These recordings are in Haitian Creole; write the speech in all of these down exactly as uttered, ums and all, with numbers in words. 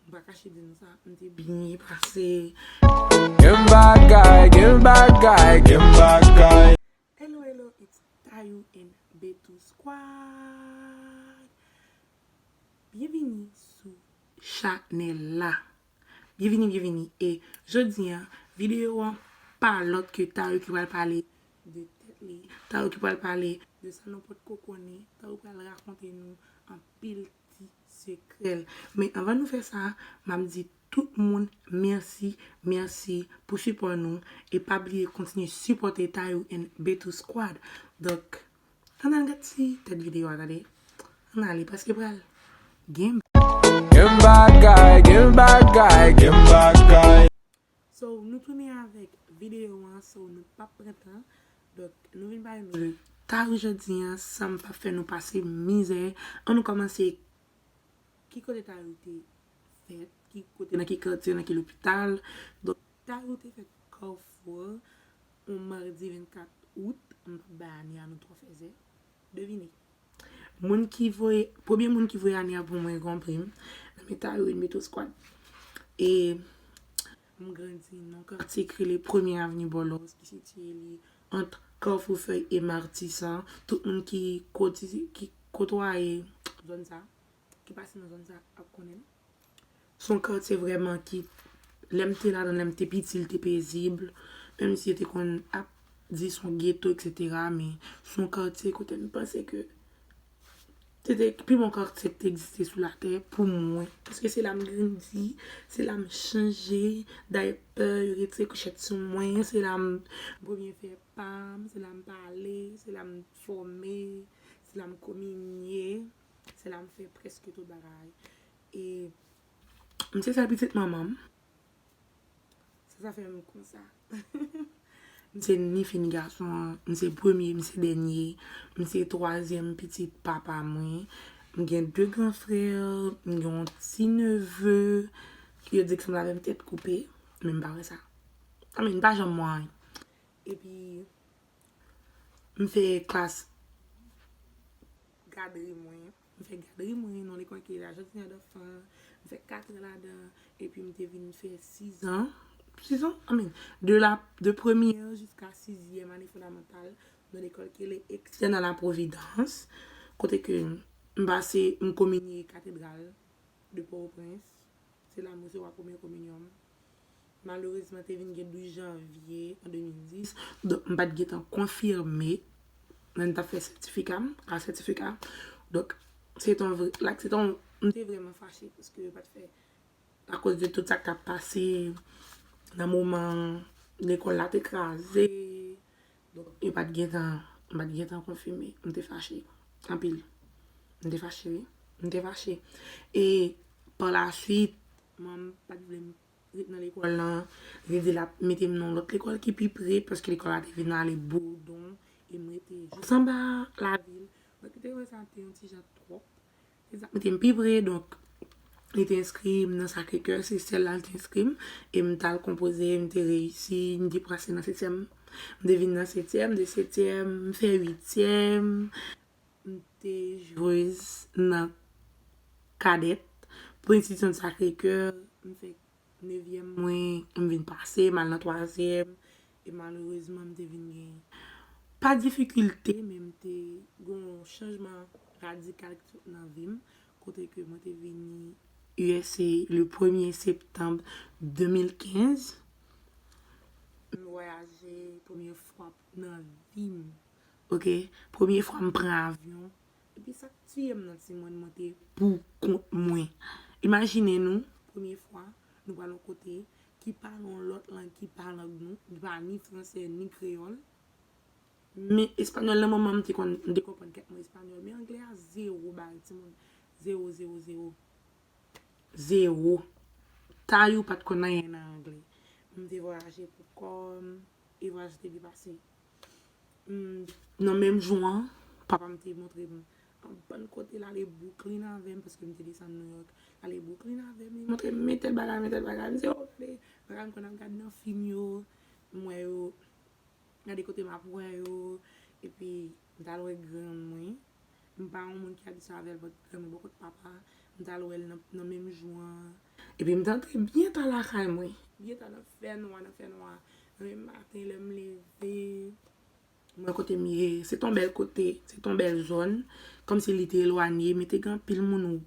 M pa kache di nou sa, m te byen pase. Game bad guy, game bad guy, game bad guy. Hello, hello, it's Tayou and Betou Squad. Byenvini sou chanèl la. Byenvini, byenvini. E jodi a, videyo an pa lòt ke Tayou ki pral pale de tèt li. Tayou ki pral pale de sa nou potko konnen. Tayou pral rakonte nou anpil ti sekrè l. Men anvan nou fè sa, m ap di tout moun mèsi, mèsi pou sipò nou. E pa bliye kontinye sipòte Tayou and Betou Squad. Donk, ann al gad ti tèt videyo a, tande. Ann ale, paske pral gen Game bad guy, game bad guy, game bad guy. So, nou tounen avèk videyo an, so nou p ap pran tan. Donk, nou vin pale nou de Tayou jodi an, san m p ap fè nou pase mizè. Ann nou kòmanse ki kote Tayou te fèt, ki kote, nan ki katye, nan ki lopital. Donk, Tayou te fèt Carrefour, yon madi vennkat out, m p ap bay ane a nou twò fèzè. Devine. Moun ki voye, premye moun ki voye ane a pou mwen, Grand Prix, nan men Tayou and Betou Squad. E m grandi nan katye ki rele Premye Avni Bòlòz, ki sitiye li ant Carrefour Fèy e Matisan. Tout moun ki koti-, ki kotwaye zòn sa, ki pase nan zòn sa, ap konnen l. Se yon katye vrèman ki, lè m te ladan, lè m te piti, li te pezib. Menm si yo te konn ap di se yon geto, etsetera, men se yon katye kote m panse ke se te pi bon katye ki te egziste sou latè pou mwen. Paske se la m grandi, se la m chanje daypè, yo retire kouchèt sou mwen, se la m premye fè pa m, se la m pale, se la m fòme, se la m kominye, se la m fè prèske tout bagay. E m se sèl pitit manman m. Sa, sa fè m konsa. M se ni fi ni gason an, m se premye, m se dènye, m se twazyèm pitit papa mwen. M gen de gran frè, m gen yon ti neve, yo di ke sanble avè m tèt koupe, men m pa wè sa. I mean, m pa janm wè anyen. Epi, m fè klas gadri mwen. M fè gadri mwen nan lekòl ki la Jardinière d'Enfants. M fè kat an ladan. Epi m te vin fè sizan. Sizan? I mean, de la, de premyè jiska sizyèm ane fondamantal nan lekòl ki rele Externe à la Providence. Kote ke m pase, m kominye katedral de Pòtoprens. Se la m resevwa premye kominyon m. Malerezman, te vin gen douz janvye an de mil dis. Donk, m pa t gentan konfime lè m t ap fè sètifika m, ka sètifika. Donk, se te yon vre, like, se te yon, m te vrèman fache paske yo pa t fè, akoz de tout sa k t ap pase nan moman lekòl la te kraze. Donk, yo pa t gentan, m pa t gentan konfime. M te fache anpil. M te fache, wi. M te fache. E pa la swit, manman m pa t vle m ret nan lekòl lan. Li di l ap mete m nan yon lòt lekòl ki pi pre, paske lekòl la te vin ale Boudon, e m rete jis anba lavil. Donk, li te wè sa te yon ti jan twòp. Se sa k mete m pi pre, donk, li te enskri m nan Sacré-Cœur, se sèl la li te enskri m, e m t al konpoze, m te reyisi, m te pase nan setyèm, m te vin nan setyèm, de setyèm, m fè uityèm, m te jwez nan kadèt pou enstitisyon Sacré-Cœur, m fè nevyèm mwen, m vin pase, m al nan twazyèm, e malerezman, m te vin gen, pa difikilte, men m te gen yon chanjman radikal ki sot nan vi m, kote ke mwen te vini U S A le premye septanm de mil kenz. M vwayaje premye fwa nan vi m. Oke? Premye fwa m pran avyon. Epi sa k tiye m nan timoun, mwen te pou kont mwen. Imajine nou, premye fwa, nou pral yon kote ki pale yon lòt lang ki pa lang nou, li pa ni fransè, ni kreyòl. Men espanyòl nan moman m te konn, m te konprann kèk mo espanyòl, men anglè a zewo bay timoun. Zewo, zewo, zewo. Zewo. Tayou pa t konn anyen nan anglè. M te vwayaje pou kò m, e vwayaj te byen pase. M, nan menm jou an, papa m te montre m yon bann kote l ale Brooklyn avè m, paske m te desann New York. L ale Brooklyn avè m, li montre m men tèl bagay, men tèl bagay. M di, "O, gade bagay m konn ap gade nan fim yo, m wè yo, gade kote m ap wè yo." Epi, m t al wè granm mwen. M pa yon moun ki abitye avè l, but granm mwen bò kot papa. M t al wè l nan, nan menm jou an. Epi m te antre byen ta lakay mwen. Byen ta nan fènwa, nan fènwa. Nan menm maten, lè m leve, mwen kote m ye, se t on bèl kote, se t on bèl zòn. Kòmsi li te elwanye, men te gen anpil moun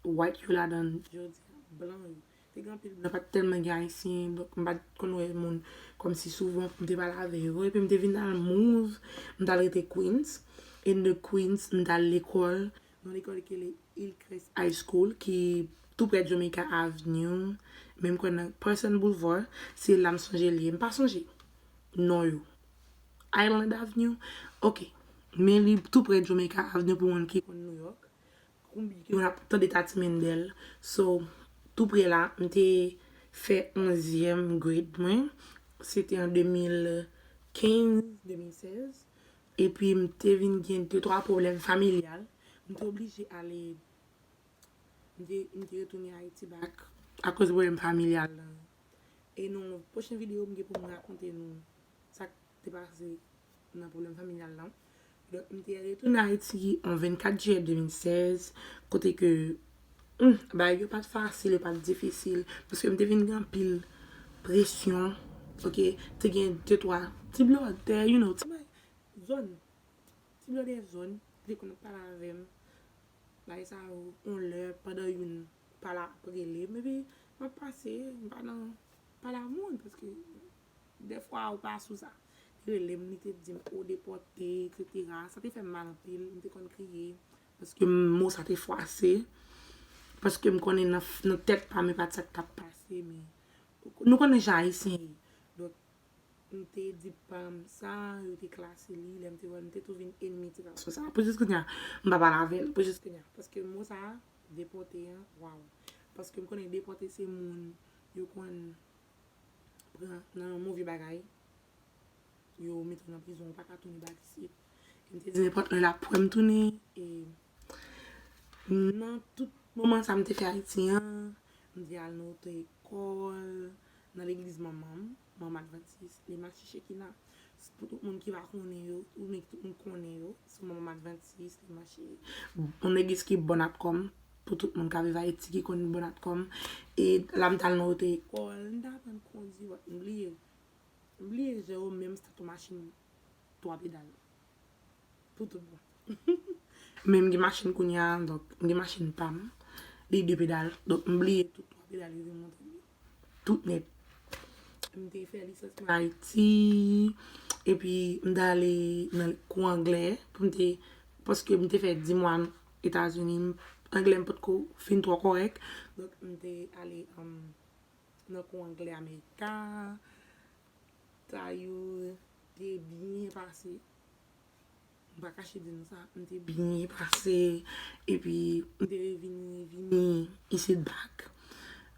white yo ladan, jodi a, blan yo. Te gen anpil blan, pa t tèlman gen ayisyen, donk m pa t konn wè moun kòmsi souvan pou m te pale avè yo. Epi m te vin al move, m t al rete Queens. And de Queens, m t al lekòl, nan lekòl ki rele Hillcrest High School, ki tou prè Jamaica Avenue, menm kwè nan Person Boulevard, se la m sonje l ye. M pa sonje non yo. Island Avenue, ok. Men li tou prè Jamaica Avenue pou moun ki konn New York. Konbyen ki moun ap tande Tati Mendel. So, tou prè la, m te fè onzyèm grade mwen. Se te an de mil kenz, de mil sèz. Epi m te vin gen de twa pwoblèm familyal. M te oblije ale, m te, m te retounen Ayiti back akoz pwoblèm familyal lan. E nan pwochen videyo, m gen pou m rakonte nou sa k te pase nan pwoblèm familyal lan. Donk, m te retounen Ayiti an vennkat jiyè de mil sèz, kote ke, hmm, bagay yo pa t fasil, yo pa t difisil, paske m te vin gen anpil presyon, ok, te gen de twa ti blòdè, you know, ti bay zòn, ti blòdè zòn, ki te konn ap pale avè m, bagay sa yo, yon lè, pandan youn pa la ap rele m, epi m ap pase, m pa nan, pa la moun, paske dèfwa ou pa sou sa. Li rele m, li te di m, "O, depòte, et cetera." Sa te fè m mal anpil, m te konn kriye, paske mo sa te fwase, paske m konnen nan, nan tèt pa m, e pa t sa k t ap pase, men nou konnen jan ayisyen ye. Donk, m te di pa m sa, yo te klase li, lè m te wè l, m te tou vin enmi ti gason sa. Pou jis kounye a, m pa pale avè l, pou jis kounye a. Paske mo sa, depòte an, waw. Paske m konnen depòte se moun yo konn pran nan yon move bagay, yo mete w nan prizon, ou pa ka tounen bak isit. E m te di nenpòt lè l ap wè m tounen, e nan tout moman sa m te fè Ayiti an, m te al nan oto ekòl, nan legliz manman m, manman advantis, li mache Shekina. Pou tout moun ki pa konnen yo, oubyen ki tout moun konnen yo, se manman advantis, li mache. Yon legliz ki bon at kòm, pou tout moun k ap viv Ayiti ki konn bon at kòm. E la m t al nan oto ekòl, m t aprann kondwi, m bliye. M bliye Jewòm menm stat yon machin twa pedal. Pou tout bon. Men m gen machin kounye a, donk, m gen machin pa m. Li de pedal. Donk, m bliye tout twa pedal yo vin montre m yo. Tout nèt. M te fè lisans mwen Ayiti. Epi, m t ale nan kou anglè. Pou m te, paske m te fè dis mwa Etazini. Anglè m potko fin twò kòrèk. Donk, m te ale, um, nan kou anglè Amerika. Sa yo te byen pase. M pa kache di nou sa, m te byen pase. Epi, m te revini, vini isit bak.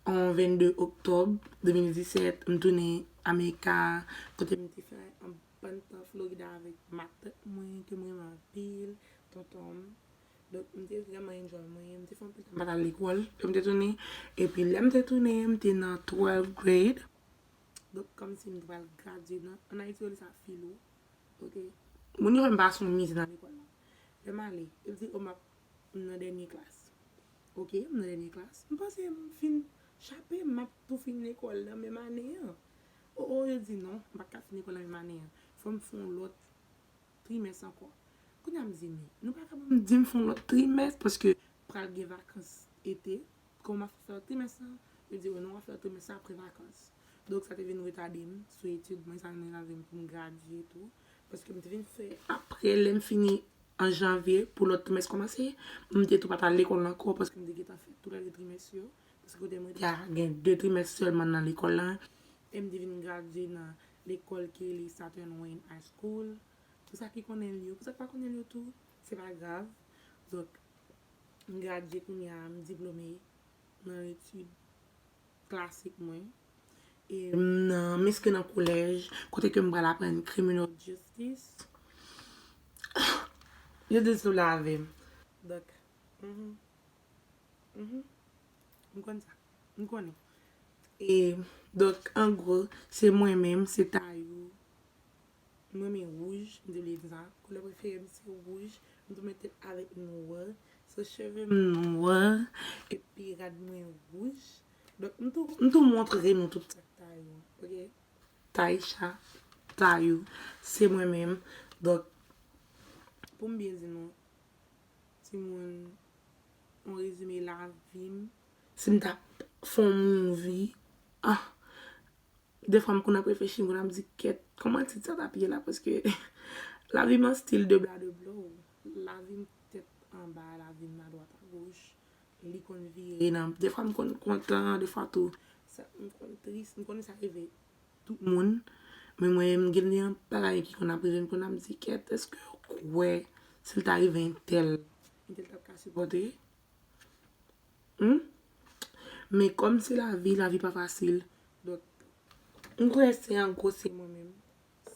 An vennde oktòb de mil disèt, m tounen Amerika, kote m te fè yon bann tan Florida avèk matant mwen, ke m renmen anpil, tonton m. Donk, m te vrèman enjoy mwen, m te fè anpil tan m pa t al lekòl, ke m te tounen. Epi, lè m te tounen, m te nan twelfth grade. Donk, kòmsi m te pral gradye nan, an Ayiti, yo rele sa filo. Ok. Moun yo fè m pase yon mizè nan lekòl la. Lè m ale, yo di, "O, m ap, m nan dènye klas." Ok, m nan dènye klas. M panse m fin chape, m ap tou fin lekòl nan menm ane an. O, o, yo di, "Non, m pa ka fin lekòl nan menm ane an. Fò m fè yon lòt trimès ankò." Kounye a m di, "Men, nou pa ka ban m di m fè yon lòt trimès, paske pral gen vakans ete." Kòman m ap fè fè lòt trimès lan? Yo di, "O non, w ap fè lòt trimès la apre vakans." Donk, sa te vin retade m sou etid mwen, sa vin retade m pou m gradye tou. Paske m te vin fè apre, lè m fini an janvye, pou lòt trimès kòmanse, m te tou pa t al lekòl ankò, paske m te gentan fè tou lè de trimès yo. Paske kote mwen te a, gen de trimès sèlman nan lekòl la. E m te vin gradye nan lekòl ki rele Southern Wayne High School. Pou sa ki konnen l yo, pou sa ki pa konnen l yo tou, se pa grav. Donk, m gradye kounye a, m diplome nan etid klasik mwen. E m nan, m enskri nan kolèj, kote ke m pral aprann criminal justice. Yo di sou la avè m. Donk, mhm, mhm, m konn sa. M konnen. E, donk, an gwo, se mwen menm, se Tayou. M renmen wouj, m te bliye di sa. Koulè prefere m se wouj. M tou mete avèk nwè. So, cheve m nwè, epi rad mwen wouj. Donk, m tou, m tou montre nou tout sa k Tayou, ok? Taïsha, Tayou, se mwen menm. Donk, pou m byen di nou, timoun, yon rezime lavi m. Si m t ap fè yon movie, ah, defwa m konn ap reflechi, m konn ap di, kèt, kòman tit sa t ap ye la? Paske lavi m an stil de bla de blo. Lavi m tèt anba, lavi m adwat agoch. Li konn vire nan, defwa m konn kontan, defwa tou, sa, m konn tris, m konnen sa rive tout moun. Men mwen, m gen yon bagay ki konn ap rive, m konn ap di, kèt, èske yo kwè si l ta rive entèl, entèl t ap ka sipòte? Hmm? Men kòm se lavi, lavi pa fasil. Donk, m kwè se an gwo se mwen menm.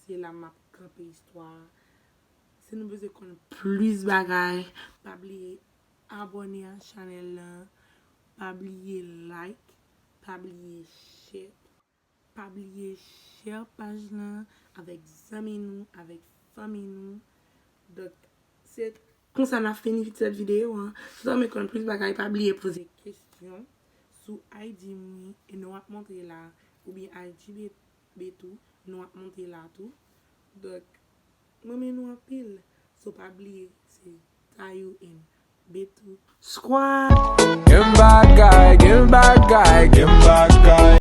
Se la m ap kanpe istwa a. Si nou bezwen konn plis bagay, pa bliye abòne a chanèl lan. Pa bliye like, pa bliye share, pa bliye share paj lan avèk zanmi nou, avèk fanmi nou. Donk, se konsa n ap fini sèt videyo an. Si w ta renmen konn plis bagay, pa bliye poze kesyon sou I G mwen, e nou ap montre la, oubyen I G Be-, Betou, nou ap montre la tou. Donk, m renmen nou anpil. So, pa bliye, se Tayou and Betou Squad. Gen bad guy, gen bad guy, gen bad guy.